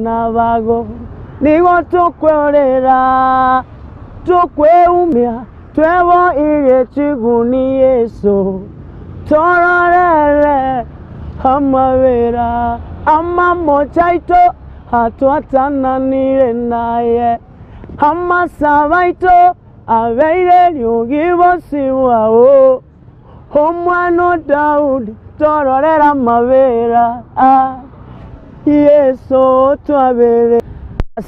Abana bago nigo tukwerera tukweumia twebo ile chiguni Yesu tororere amabera amamochaito hatwatananire naye amasabaito abeire ryugibosiwao omwana Daudi tororera mabera Yesu twabere.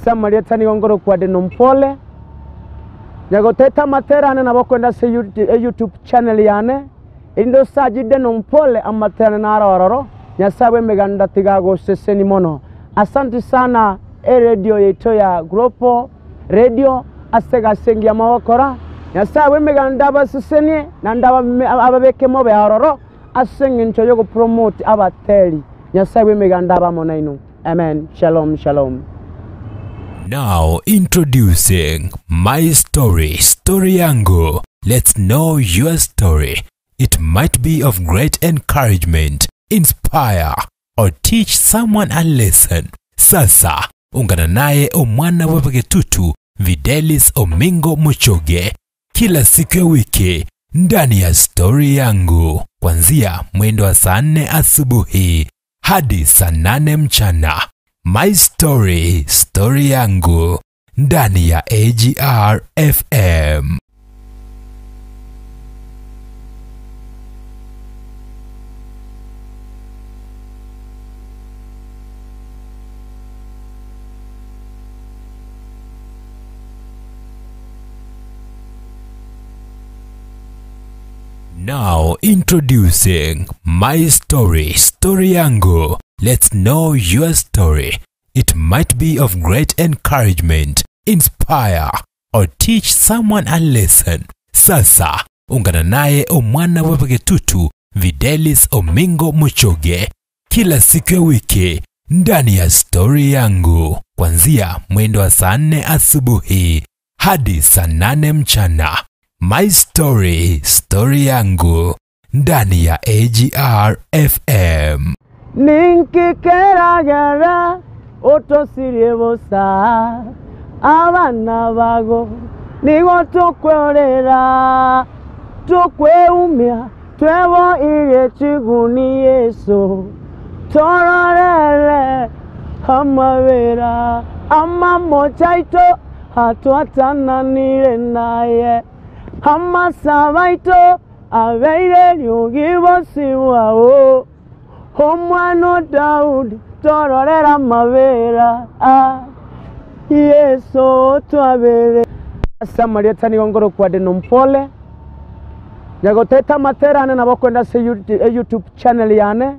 Samaria tani ngoro kwa denompole nyagoteta materane nabokwenda se YouTube channel yane indo sajide nompole amaterane narororo nyasawe meganda tigago seseni mono. Asante sana e radio yetu ya Global Radio asega sengi ya mawakora nyasawe meganda baseseni nanda ababeke mobe aroro asengi ncho yoko promote abateli nyasawe meganda abamona inu. Amen. Shalom shalom. Now introducing My Story, Story Yangu. Let's know your story. It might be of great encouragement, inspire, or teach someone a lesson. Sasa, ungana naye omwana wepeketutu Videlis Omingo Muchoge kila siku ya wiki ndani ya Story Yangu, kuanzia mwendo wa saa 4 asubuhi hadi saa 8 mchana. My Story, Story Yangu ndani ya AGR FM. Now introducing My Story, Story Yangu. Let's know your story. It might be of great encouragement, inspire, or teach someone a lesson. Sasa, ungana naye omwana wepeketutu Videlis Omingo Muchoge kila siku ya wiki ndani ya Story Yangu, kuanzia mwendo wa saa 4 asubuhi hadi saa 8 mchana. My Story, Story Yangu ndani ya AGR FM. Ninkikeragera otosirie bosa abana bago nigo tukwerera tukweumia twebo ile chiguni Yesu tororere amabera amamochaito hatwatananire naye amasabaito abeire ryugibosiwao omwana Daudi tororera mabera Yesu twabere. Samaria tani ngoro kwa denompole nyagoteta materane nabokwenda se YouTube channel yane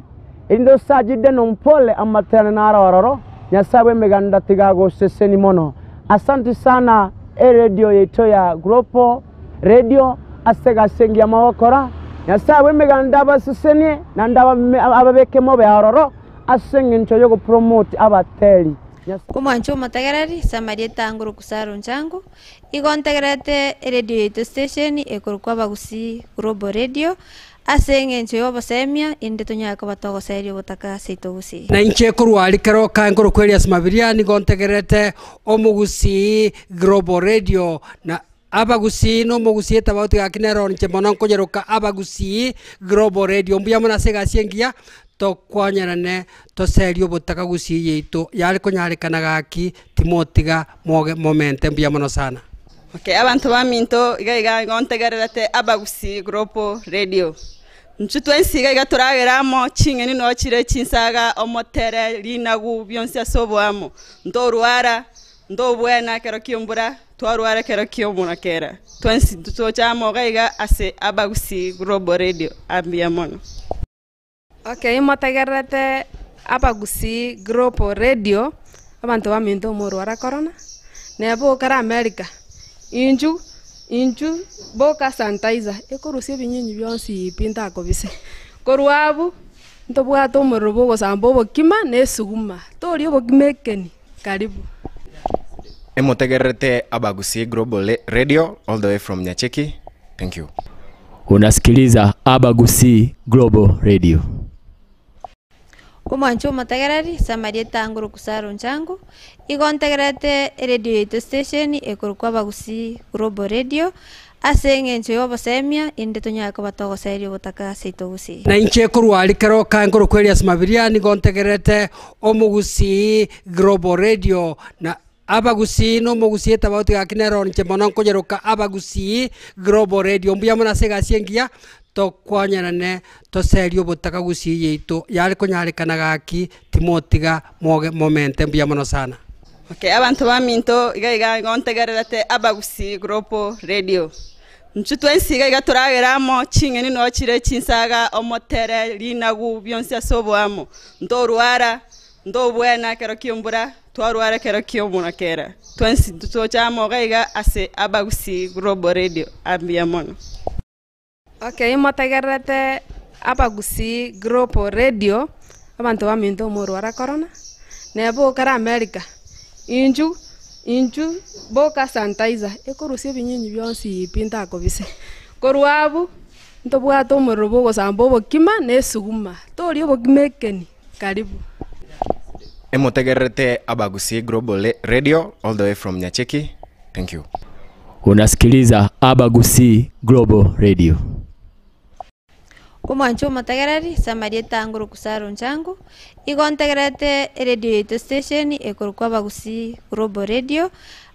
indo sajide nompole amaterane narororo nyasawe meganda tigago seseni mono. Asante sana e radio yetu ya Global Radio asega sengi ya mawakora nyasawe meganda baseseni nanda ababeke mobe aroro asengi ncho yoko promote abateli. Kumwancho matagarari Samaria tanguru kusaru nchangu igontegrete radio yetu station ekorukwa Bagusi Global Radio asenge ncho yobosemia inde tunyaka batogoserio botaka seito gusi na inche korwari kero kangoro kweria smabiria nigontegerete Omugusi Global Radio na Abagusi no Mugusi tabauti gakinero nche mono nkonyeroka Abagusi Global Radio mbuya mona segasiengia tokwanyarane toserio botaka gusi yeito yari konyarekana gaki timotiga moge momente mbuya mono sana. Okay, abantu baminto iga iga ngontegererete Abagusi Global Radio nchutu ensiga iga turageramo chingeni no chire chinsaga omotere linagu byonsi asoboamo ndoruara ndobwena kero kiombura twaruara kero kiomuna kera twensi tutochamo gaiga ase Abagusi Global Radio ambia mono. Okay, motegerete Abagusi Global Radio abantu baminto moruara corona nebo kara America inju inju boka sanitizer ekorusie binyinyi byonsi pinta kobise korwabu ntobwato omurubo gosamba obokima nesuguma tori obokima ekeni. Karibu. Emotegerete Abagusi Global Radio all the way from Nyacheki. Thank you. Unasikiliza Abagusi Global Radio. Omwancho omotegereri samarieta nguru kusaro nchangu igo ntegerete radio yetu station ekorokwa Abagusii Global Radio ase eng'encho ya obosemia inde tonyara koba togoseria obotaka ase Gusii. Na inche korwa keroka nkoro Elias Mabiria nigo ntegerete Omogusii Global Radio na Abagusii no Omogusii etabauti gaki nero inche mono nkonyeroka Abagusii Global Radio mbuya mono ase egasi engiya tokwanyerane toserie obotaka Gusii yaito yare konyarekana gaki timotiga moge momente mbuya mono sana. Okay, abantu baminto iga iga igo ntegererete Abagusii Global Radio. Nchu twensi iga iga turageramo ching'eni no chire chinsaga omotere rinagu byonsi ase oboamo ndorwara ndobwena kero kiombura twarwara kero kiomuna kera twensi tutochamo iga ase Abagusii Global Radio ambia mono. Okay, motegererete Abagusii Global Radio abanto baminto omorwara corona nebo kara America inju inju boka sanitizer ekorusia ebinyinyi bionsi pi ntakobise korwa abu ntobwate omorero bogosamba obokima na esuguma toria obokima ekeni karibu. Emotegerete Abagusii Global Radio all the way from Nyacheki. Thank you. Unasikiliza Abagusii Global Radio. Omwancho omotegereri samarieta nguru kusaro nchangu igo ntegerete radio yetu station ekorokwa Abagusii Global Radio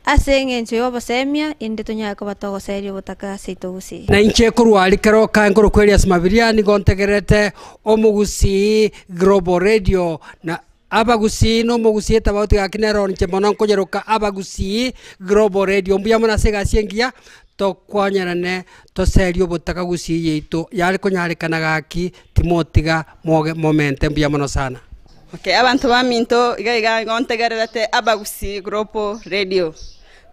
ase eng'encho ya obosemia inde tonyara koba togoseria obotaka ase Gusii. Na inche korwa keroka nkoro Elias Mabiria nigo ntegerete Omogusii Global Radio na Abagusii no Omogusii etabauti gaki nero inche mono nkonyeroka Abagusii Global Radio mbuya mono ase egasi engiya tokwanyerane toserie obotaka Gusii yaito yare konyarekana gaki timotiga moge momente mbuya mono sana. Okay, abantu baminto iga iga igo ntegererete Abagusii Global Radio.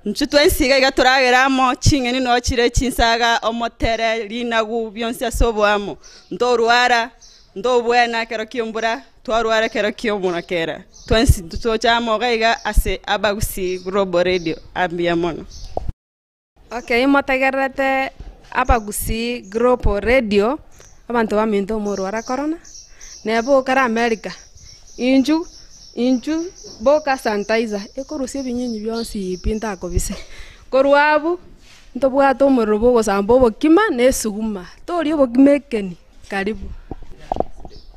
Nchu twensi iga iga turageramo ching'eni no chire chinsaga omotere rinagu byonsi ase oboamo ndorwara ndobwena kero kiombura twarwara kero kiomuna kera twensi tutochamo iga ase Abagusii Global Radio ambia mono. Okay, motegererete Abagusii Global Radio abanto baminto omorwara corona nebo kara America inju inju boka sanitizer ekorusia ebinyinyi bionsi pi ntakobise korwa abu ntobwate omorero bogosamba obokima na esuguma toria obokima ekeni karibu.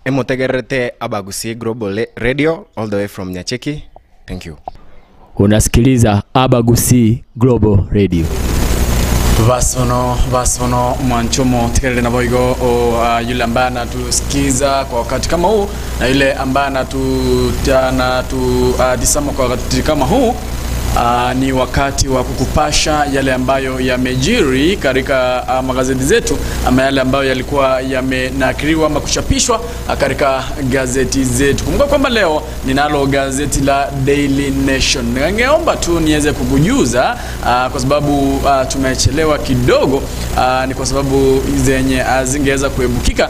Emotegerete Abagusii Global Radio all the way from Nyacheki. Thank you. Unasikiliza Abagusii Global Radio. Vasono mwanchomo tikelele na boigo yule ambaye anatusikiza kwa wakati kama huu na yule ambaye anatudisama kwa wakati kama huu. Ni wakati wa kukupasha yale ambayo yamejiri katika magazeti zetu ama yale ambayo yalikuwa yamenakiliwa ama kuchapishwa katika gazeti zetu. Kumbuka kwamba leo ninalo gazeti la Daily Nation. Ningeomba tu niweze kukujuza kwa sababu tumechelewa kidogo, ni kwa sababu zenye zingeweza kuebukika.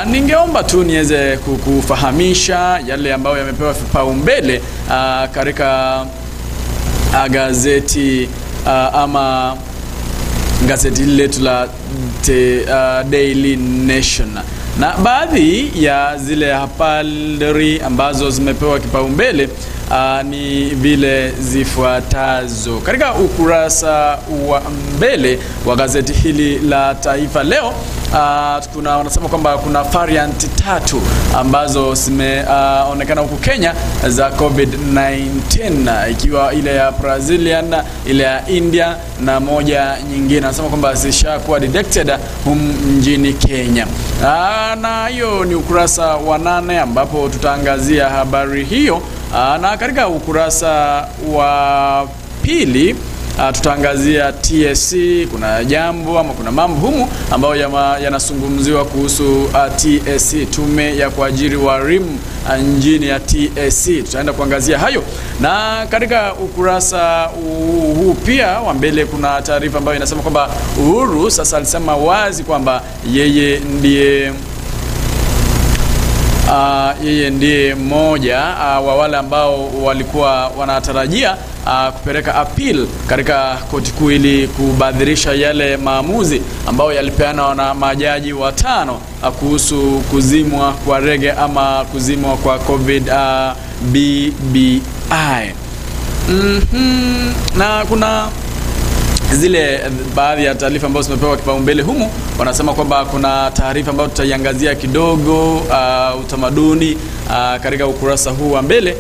Ningeomba tu niweze kukufahamisha yale ambayo yamepewa vipaumbele katika gazeti ama gazeti letu la Daily Nation. Na baadhi ya zile habari ambazo zimepewa kipaumbele ni vile zifuatazo. Katika ukurasa wa mbele wa gazeti hili la Taifa Leo, kuna wanasema kwamba kuna variant 3 ambazo zimeonekana huku Kenya za COVID-19, ikiwa ile ya Brazilian, ile ya India na moja nyingine. Anasema kwamba zishakuwa detected humu mjini Kenya. Na hiyo ni ukurasa wa 8 ambapo tutaangazia habari hiyo. Na katika ukurasa wa 2 tutaangazia TSC. Kuna jambo ama kuna mambo humu ambayo yanazungumziwa kuhusu TSC, tume ya kuajiri walimu nchini ya TSC. Tutaenda kuangazia hayo. Na katika ukurasa huu pia wa mbele kuna taarifa ambayo inasema kwamba Uhuru sasa alisema wazi kwamba yeye ndiye Yeye ndiye mmoja wa wale ambao walikuwa wanatarajia kupeleka appeal katika koti kuu ili kubadilisha yale maamuzi ambayo yalipeanwa na majaji watano kuhusu kuzimwa kwa rege ama kuzimwa kwa COVID BBI. Na kuna zile baadhi ya taarifa ambazo zimepewa kipaumbele humu. Wanasema kwamba kuna taarifa ambayo tutaiangazia kidogo, utamaduni katika ukurasa huu wa mbele.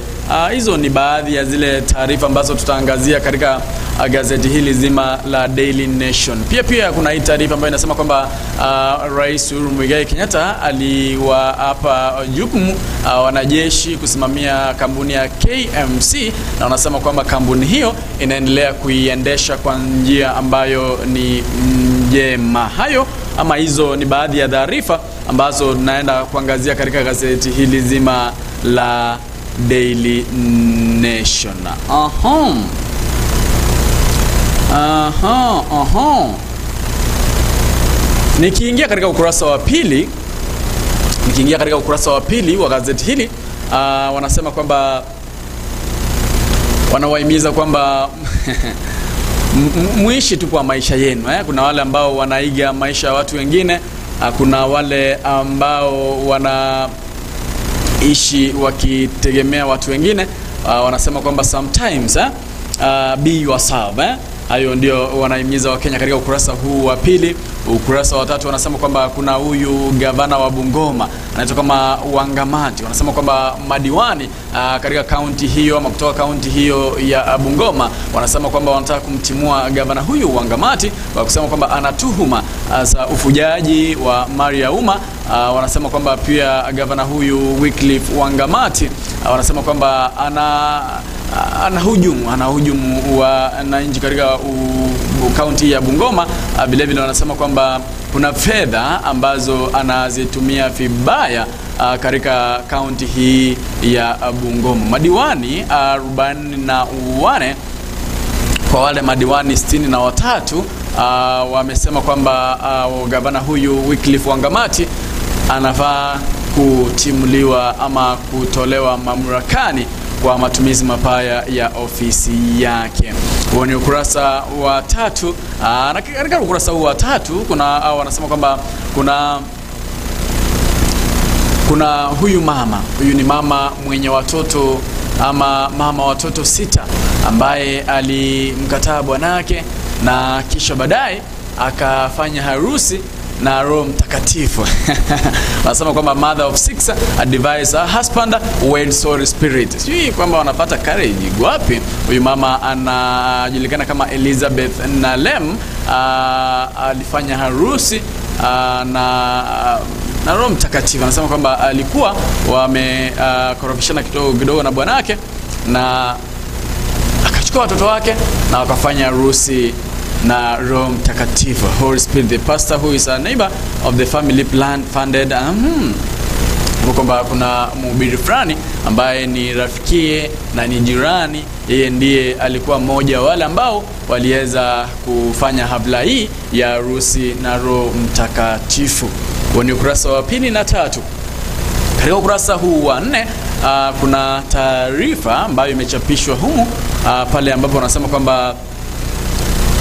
Hizo ni baadhi ya zile taarifa ambazo tutaangazia katika gazeti hili zima la Daily Nation. Pia kuna hii taarifa ambayo inasema kwamba Rais Uhuru Muigai Kenyatta aliwapa jukumu wanajeshi kusimamia kampuni ya KMC, na wanasema kwamba kampuni hiyo inaendelea kuiendesha kwa njia ambayo ni njema. Hayo ama hizo ni baadhi ya taarifa ambazo tunaenda kuangazia katika gazeti hili zima la Daily Nation. Nikiingia katika ukurasa wa pili, wa gazeti hili, wanasema kwamba wanawahimiza kwamba muishi tu kwa maisha yenu. Kuna wale ambao wanaiga maisha ya watu wengine, kuna wale ambao wanaishi wakitegemea watu wengine. Wanasema kwamba sometimes be yourself. Hayo ndio wanahimiza Wakenya katika ukurasa huu wa pili. Ukurasa wa tatu wanasema kwamba kuna huyu gavana wa Bungoma anaitwa kama Wangamati. Wanasema kwamba madiwani katika kaunti hiyo ama kutoka kaunti hiyo ya Bungoma wanasema kwamba wanataka kumtimua gavana huyu Wangamati kwa kusema kwamba anatuhuma za ufujaji wa mali ya umma. Wanasema kwamba pia gavana huyu Wycliffe Wangamati wanasema kwamba anahujumu wananchi katika kaunti ya Bungoma. Vile vile wanasema kwamba kuna fedha ambazo anazitumia vibaya katika kaunti hii ya Bungoma. Madiwani 44 kwa wale madiwani 63 wamesema kwamba gavana huyu Wycliffe Wangamati anafaa kutimuliwa ama kutolewa mamlakani kwa matumizi mabaya ya ofisi yake. Huo ni ukurasa wa tatu. Na katika ukurasa huu wa tatu kuna wanasema kwamba kuna huyu mama. Huyu ni mama mwenye watoto ama mama watoto 6 ambaye alimkataa bwanake na kisha baadaye akafanya harusi na Roho Mtakatifu. Wanasema kwamba mother of 6 advise her husband wed sorry spirit. Sijui kwamba wanapata courage wapi. Huyu mama anajulikana kama Elizabeth Nalem. Alifanya harusi na Roho Mtakatifu. Anasema kwamba alikuwa wamekorofishana kidogo na bwanake na akachukua watoto wake na wakafanya harusi na Roho Mtakatifu. Holy Spirit, the pastor who is a neighbor of the family plan funded. Kwamba kuna mhubiri fulani ambaye ni rafikie na ni jirani, yeye ndiye alikuwa mmoja wale ambao waliweza kufanya hafla hii ya harusi na Roho Mtakatifu. Huo ni ukurasa wa 2 na 3. Katika ukurasa huu wa 4 kuna taarifa ambayo imechapishwa humu pale ambapo wanasema kwamba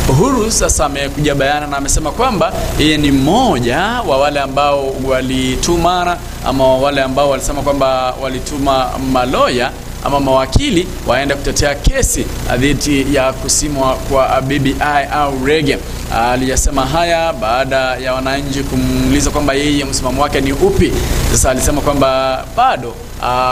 Uhuru sasa amekuja bayana na amesema kwamba yeye ni mmoja wa wale ambao walitumana ama wale ambao walisema kwamba walituma maloya ama mawakili waende kutetea kesi dhidi ya kusimwa kwa BBI au rege. Aliyasema haya baada ya wananchi kumuuliza kwamba yeye msimamo wake ni upi. Sasa alisema kwamba bado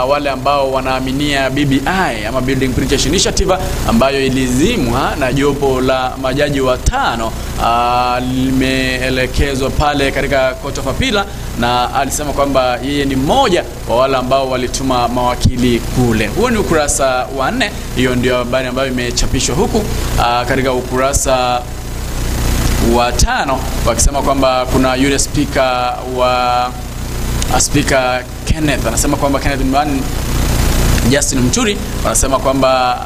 wale ambao wanaaminia BBI ama Building Bridges Initiative ambayo ilizimwa na jopo la majaji watano limeelekezwa pale katika Court of Appeal, na alisema kwamba yeye ni mmoja wa wale ambao walituma mawakili kule. Huo ni ukurasa wa 4. Hiyo ndio habari ambayo imechapishwa huku katika ukurasa wa 5, wakisema kwamba kuna yule speaker wa Speaker Kenneth, anasema kwamba Kenneth Mbani Justin Muturi, wanasema kwamba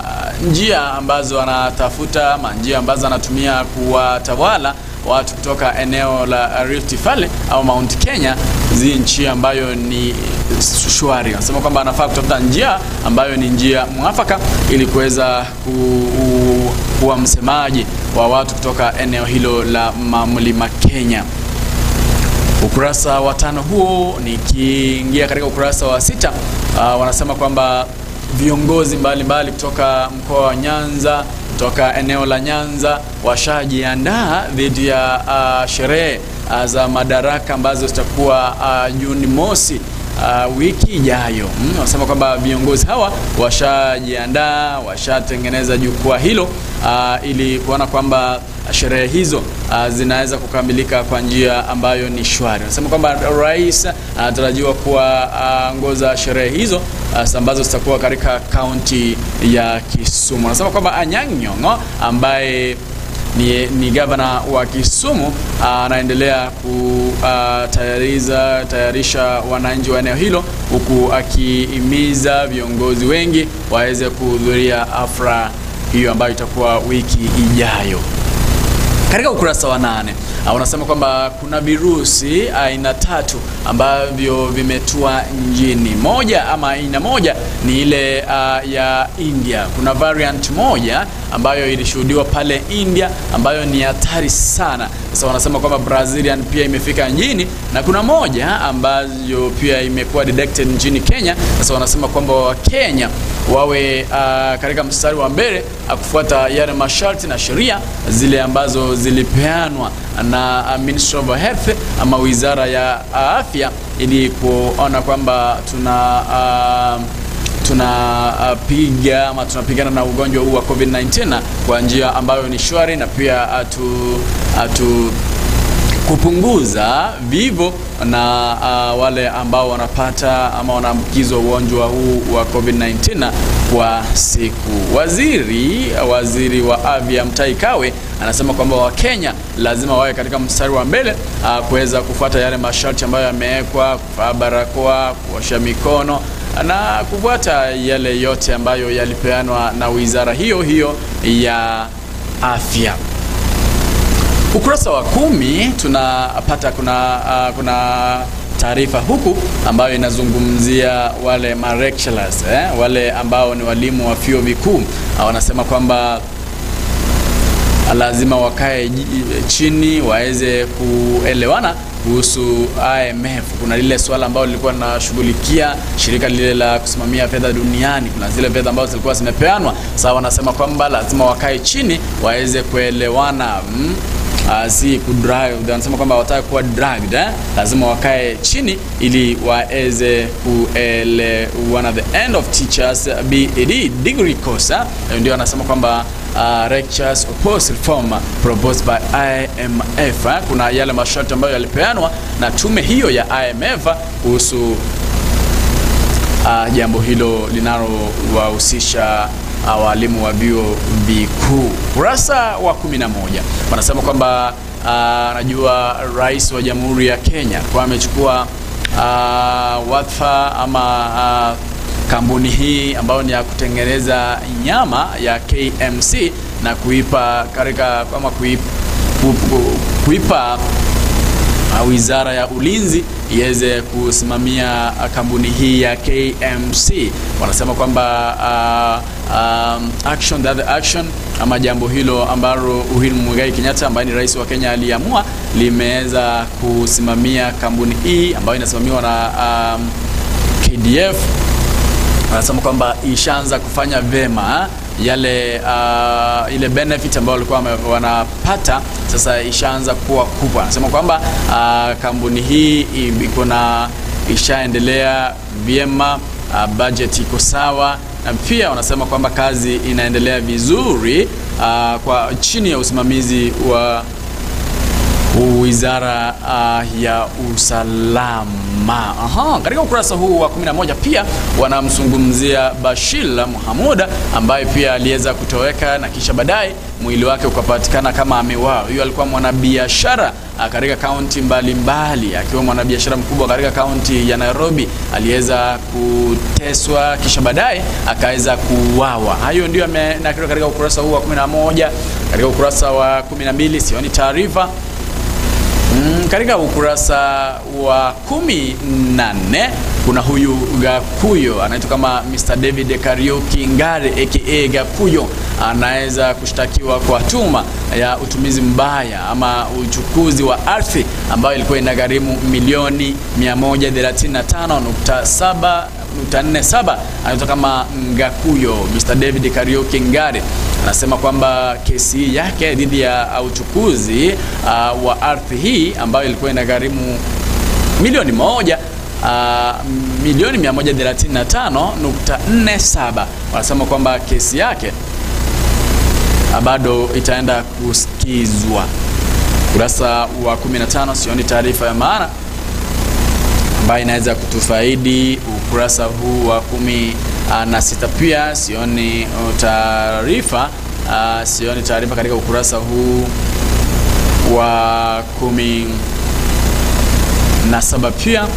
njia ambazo anatafuta ama njia ambazo anatumia kuwatawala watu kutoka eneo la Rift Valley au Mount Kenya njia ambayo ni shwari. Wanasema kwamba anafaa kutafuta njia ambayo ni njia mwafaka ili kuweza kuwa msemaji wa watu kutoka eneo hilo la Mlima Kenya. Ukurasa wa 5 huo, nikiingia katika ukurasa wa 6, wanasema kwamba viongozi mbalimbali kutoka mkoa wa Nyanza, kutoka eneo la Nyanza washajiandaa dhidi ya sherehe za madaraka ambazo zitakuwa Juni mosi wiki ijayo. Wanasema kwamba viongozi hawa washajiandaa, washatengeneza jukwaa hilo ili kuona kwamba sherehe hizo zinaweza kukamilika kwa njia ambayo ni shwari. Wanasema kwamba rais anatarajiwa kuongoza sherehe hizo ambazo zitakuwa katika kaunti ya Kisumu. Wanasema kwamba Anyang' Nyong'o ambaye ni gavana wa Kisumu anaendelea kutayarisha wananchi wa eneo hilo, huku akihimiza viongozi wengi waweze kuhudhuria afra hiyo ambayo itakuwa wiki ijayo. Katika ukurasa wa 8 wanasema kwamba kuna virusi aina 3 ambavyo vimetua nchini. Moja ama aina moja ni ile ya India. Kuna variant moja ambayo ilishuhudiwa pale India ambayo ni hatari sana. Sasa wanasema kwamba Brazilian pia imefika nchini, na kuna moja ambayo pia imekuwa detected nchini Kenya. Sasa wanasema kwamba wa Kenya wawe katika mstari wa mbele kufuata yale masharti na sheria zile ambazo zilipeanwa na Ministry of Health ama Wizara ya Afya, ili kuona kwamba tunapiga ama tunapigana na ugonjwa huu wa COVID-19 kwa njia ambayo ni shwari, na pia kupunguza vivo na wale ambao wanapata ama wanaambukizwa ugonjwa huu wa COVID-19 kwa siku. Waziri wa Afya Mutahi Kagwe anasema kwamba Wakenya lazima wawe katika mstari wa mbele kuweza kufuata yale masharti ambayo yamewekwa, kuvaa barakoa, kuosha mikono na kufuata yale yote ambayo yalipeanwa na wizara hiyo hiyo ya afya. Ukurasa wa 10 tunapata kuna taarifa huku ambayo inazungumzia wale ma lecturers, wale ambao ni walimu wa vyuo vikuu. Wanasema kwamba lazima wakae chini waweze kuelewana kuhusu IMF. Kuna lile swala ambalo lilikuwa linashughulikia shirika lile la kusimamia fedha duniani. Kuna zile fedha ambazo zilikuwa zimepeanwa. Sasa wanasema kwamba lazima wakae chini waweze kuelewana. Si kudrive, wanasema kwamba wataka kuwa dragged, lazima wakae chini ili waweze kuelewana. The end of teachers BEd degree course, ndio wanasema kwamba lectures oppose reform proposed by IMF. Kuna yale masharti ambayo yalipeanwa na tume hiyo ya IMF kuhusu jambo hilo linalowahusisha walimu wa vyuo vikuu. Kurasa wa 11 wanasema kwamba najua rais wa Jamhuri ya Kenya kwa amechukua wadhifa ama kampuni hii ambayo ni ya kutengeneza nyama ya KMC na kuipa katika kama kuipa Wizara ya Ulinzi iweze kusimamia kampuni hii ya KMC. Wanasema kwamba action the other action ama jambo hilo ambalo Uhuru Muigai Kenyatta ambaye ni rais wa Kenya aliamua limeweza kusimamia kampuni hii ambayo inasimamiwa na KDF. Wanasema kwamba ishaanza kufanya vema yale ile benefit ambayo walikuwa wanapata sasa ishaanza kuwa kubwa. Anasema kwamba kampuni hii iko na ishaendelea vyema, budget iko sawa, na pia wanasema kwamba kazi inaendelea vizuri kwa chini ya usimamizi wa Wizara ya Usalama. Katika ukurasa huu wa 11 pia wanamzungumzia Bashir Muhammad ambaye pia aliweza kutoweka na kisha baadaye mwili wake ukapatikana kama ameuawa. Huyu alikuwa mwanabiashara katika kaunti mbalimbali, akiwa mwanabiashara mkubwa katika kaunti ya Nairobi. Aliweza kuteswa kisha baadaye akaweza kuuawa. Hayo ndio yamenakiliwa katika ukurasa huu wa 11. Katika ukurasa wa 12 sioni taarifa. Katika ukurasa wa 14 kuna huyu Gakuyo anaitwa kama Mr. David Kariuki Ngare aka Gakuyo, anaweza kushtakiwa kwa tuhuma ya utumizi mbaya ama uchukuzi wa ardhi ambayo ilikuwa inagharimu milioni 135.747. Anaitwa kama Ngakuyo Mr. David Kariuki Ngare. Anasema kwamba kesi yake dhidi ya uchukuzi wa ardhi hii ambayo ilikuwa inagharimu milioni moja milioni 135.47, wanasema kwamba kesi yake bado itaenda kusikizwa. Kurasa wa 15 sioni taarifa ya maana ambayo inaweza kutufaidi. Ukurasa huu wa 16 pia sioni taarifa, sioni taarifa katika ukurasa huu wa 17. Pia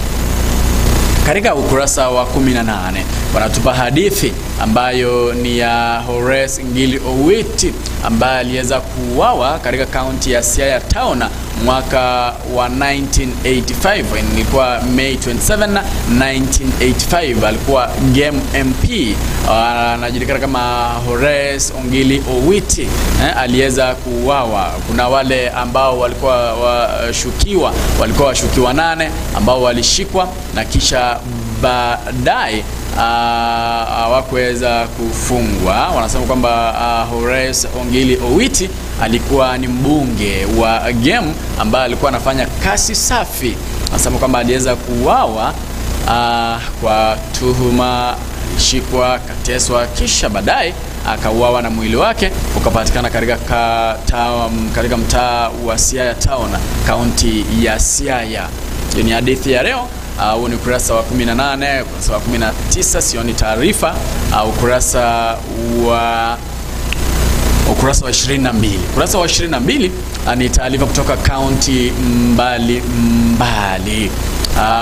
katika ukurasa wa 18 wanatupa hadithi ambayo ni ya Horace Ngili Owiti ambaye aliweza kuuawa katika kaunti ya Siaya Town mwaka wa 1985. Ilikuwa May 27, 1985. Alikuwa Game MP, anajulikana kama Horace Ongili Owiti, aliweza kuuawa. Kuna wale ambao walikuwa washukiwa, walikuwa washukiwa 8 ambao walishikwa na kisha baadaye hawakuweza kufungwa. Wanasema kwamba Horace Ongili Owiti alikuwa ni mbunge wa Game ambaye alikuwa anafanya kasi safi. Anasema kwamba aliweza kuuawa kwa tuhuma, alishikwa, kateswa, kisha baadaye akauawa na mwili wake ukapatikana katika katika mtaa wa Siaya Town, kaunti ya Siaya. Hiyo ni hadithi ya leo. Huu ni ukurasa wa 18, ukurasa wa 19 sioni taarifa. Ukurasa wa 22. Ukurasa wa 22 ni taarifa kutoka kaunti mbali mbali.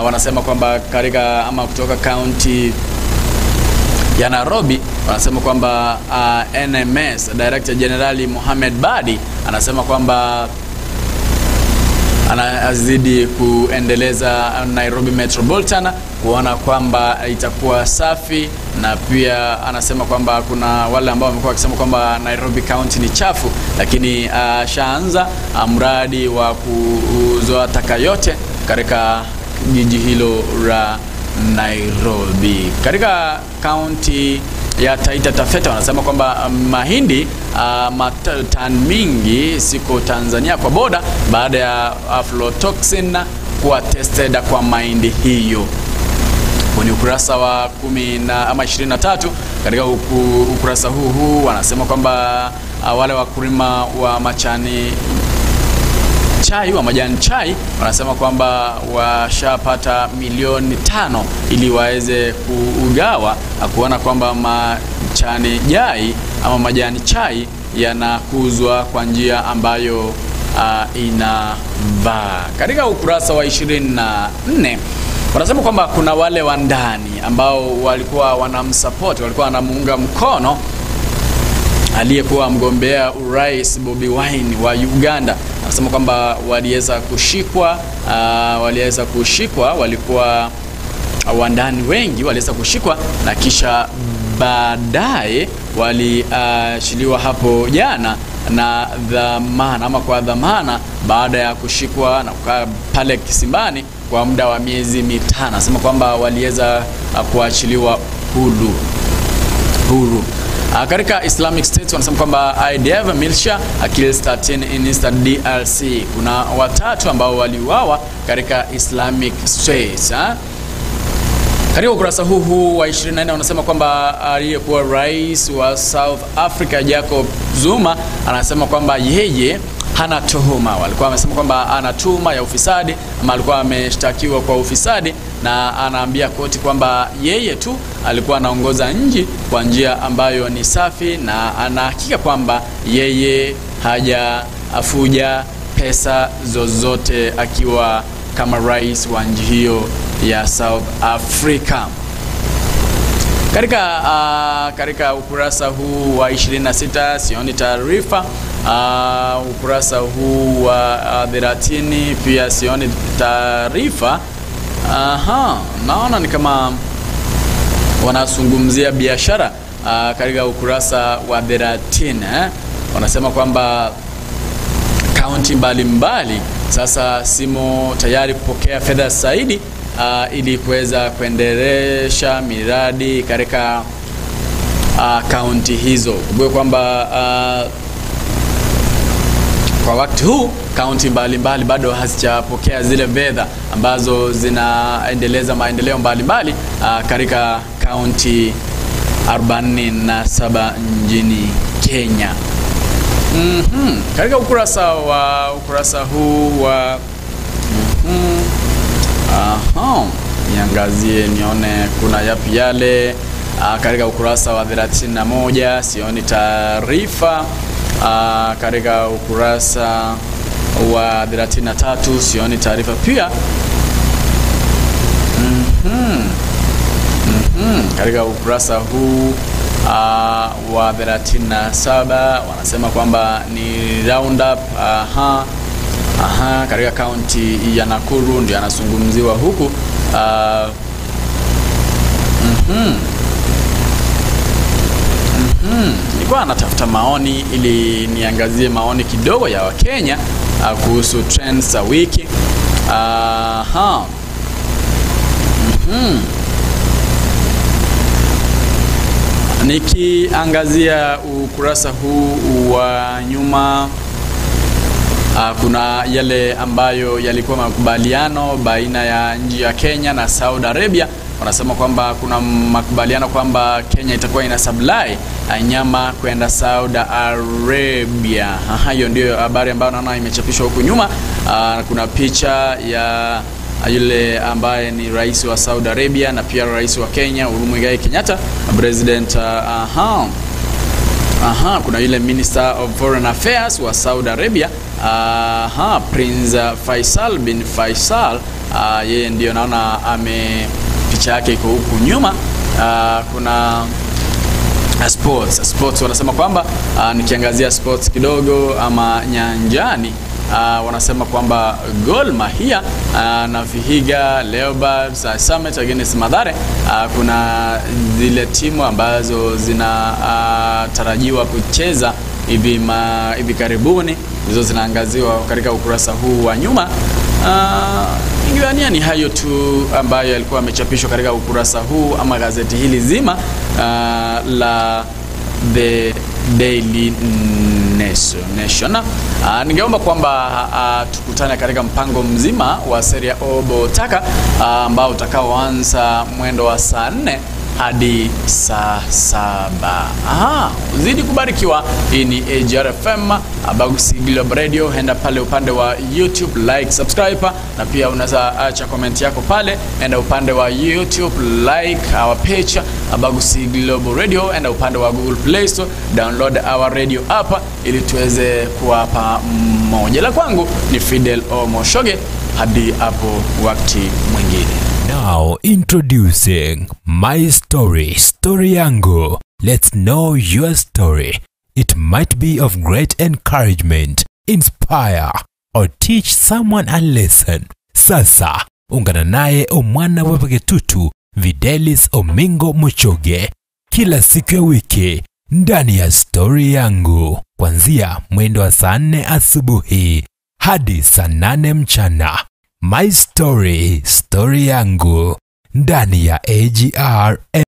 Wanasema kwamba katika ama kutoka kaunti ya Nairobi wanasema kwamba NMS Director General Mohamed Badi anasema kwamba anazidi kuendeleza Nairobi Metropolitan kuona kwamba itakuwa safi, na pia anasema kwamba kuna wale ambao wamekuwa wakisema kwamba Nairobi County ni chafu, lakini shaanza mradi wa kuzoa taka yote katika jiji hilo la Nairobi. Katika kaunti ya Taita Taveta wanasema kwamba mahindi tan mingi siko Tanzania kwa boda baada ya aflatoxin kuwa tested kwa mahindi hiyo. Kwenye ukurasa wa 10 ama 23, katika ukurasa huu wanasema kwamba wale wakulima wa machani chai wa majani chai wanasema kwamba washapata milioni 5 ili waweze kuugawa kuona kwamba machani jai ama majani chai yanakuzwa kwa njia ambayo inavaa. Katika ukurasa wa 24 wanasema kwamba kuna wale wa ndani ambao walikuwa wanamsupport, walikuwa wanamuunga mkono aliyekuwa mgombea urais Bobi Wine wa Uganda. Anasema kwamba waliweza kushikwa, walikuwa wandani wengi waliweza kushikwa na kisha baadaye waliachiliwa hapo jana na dhamana ama kwa dhamana baada ya kushikwa na kukaa pale kisimbani kwa muda wa miezi 5. Anasema kwamba waliweza kuachiliwa huru. Katika Islamic State wanasema kwamba IDF militia kills 13 in Eastern DRC. Kuna watatu ambao waliuawa katika Islamic State. Katika ukurasa huu wa 24 wanasema kwamba aliyekuwa rais wa South Africa Jacob Zuma anasema kwamba yeye hana tuhuma. Walikuwa wamesema kwamba ana tuhuma ya ufisadi ama alikuwa ameshtakiwa kwa ufisadi, na anaambia koti kwamba yeye tu alikuwa anaongoza nchi kwa njia ambayo ni safi na anahakika kwamba yeye hajafuja pesa zozote akiwa kama rais wa nchi hiyo ya South Africa. Katika ukurasa huu wa 26 sioni taarifa. Ukurasa huu wa 30 pia sioni taarifa. Naona ni kama wanazungumzia biashara katika ukurasa wa 30. Wanasema kwamba kaunti mbalimbali sasa simo tayari kupokea fedha zaidi ili kuweza kuendelesha miradi katika kaunti hizo. Kumbuka kwamba kwa wakati huu kaunti mbalimbali bado hazijapokea zile fedha ambazo zinaendeleza maendeleo mbalimbali katika kaunti 47 nchini Kenya. Katika ukurasa huu wa niangazie nione kuna yapi yale. Katika ukurasa wa 31 sioni taarifa. Katika ukurasa wa 33 sioni taarifa pia. Katika ukurasa huu wa 37 wanasema kwamba ni roundup. Katika kaunti ya Nakuru ndio anazungumziwa huku. Nilikuwa natafuta maoni ili niangazie maoni kidogo ya Wakenya kuhusu trends za wiki. Nikiangazia ukurasa huu wa nyuma, kuna yale ambayo yalikuwa makubaliano baina ya nchi ya Kenya na Saudi Arabia. Wanasema kwamba kuna makubaliano kwamba Kenya itakuwa ina supply nyama kwenda Saudi Arabia. Hiyo ndio habari ambayo naona imechapishwa huku nyuma. Kuna picha ya yule ambaye ni rais wa Saudi Arabia na pia rais wa Kenya Uhuru Muigai Kenyatta, President. Kuna yule Minister of Foreign Affairs wa Saudi Arabia, Prince Faisal bin Faisal. Yeye ndio naona ame picha yake iko huku nyuma. Kuna sports wanasema kwamba nikiangazia sports kidogo ama nyanjani, wanasema kwamba Gor Mahia na Vihiga Leopards Summit against Mathare. Kuna zile timu ambazo zinatarajiwa kucheza hivi karibuni, hizo zinaangaziwa katika ukurasa huu wa nyuma. Ingewania ni hayo tu ambayo yalikuwa yamechapishwa katika ukurasa huu ama gazeti hili zima la The Daily Nation. Ningeomba kwamba tukutane katika mpango mzima wa Seria Obo Taka ambao utakaoanza mwendo wa saa 4 hadi saa 7. Uzidi kubarikiwa. Hii ni AGR FM, Abagusi Global Radio. Enda pale upande wa YouTube, like, subscribe, na pia unaweza acha comment yako pale. Enda upande wa YouTube, like our page Abagusi Global Radio. Enda upande wa Google Play Store, download our radio app ili tuweze kuwapa mmoja. La kwangu ni Fidel Omoshoge, hadi hapo wakati mwingine. Now introducing My Story, Story Yangu. Let's know your story. It might be of great encouragement, inspire, or teach someone a lesson. Sasa, ungana naye omwana wa Pagetutu, Videlis Omingo Mochoge, kila siku ya wiki ndani ya Story Yangu, kuanzia mwendo wa saa 4 asubuhi hadi saa 8 mchana. My Story, Story Yangu, ndani ya AGR.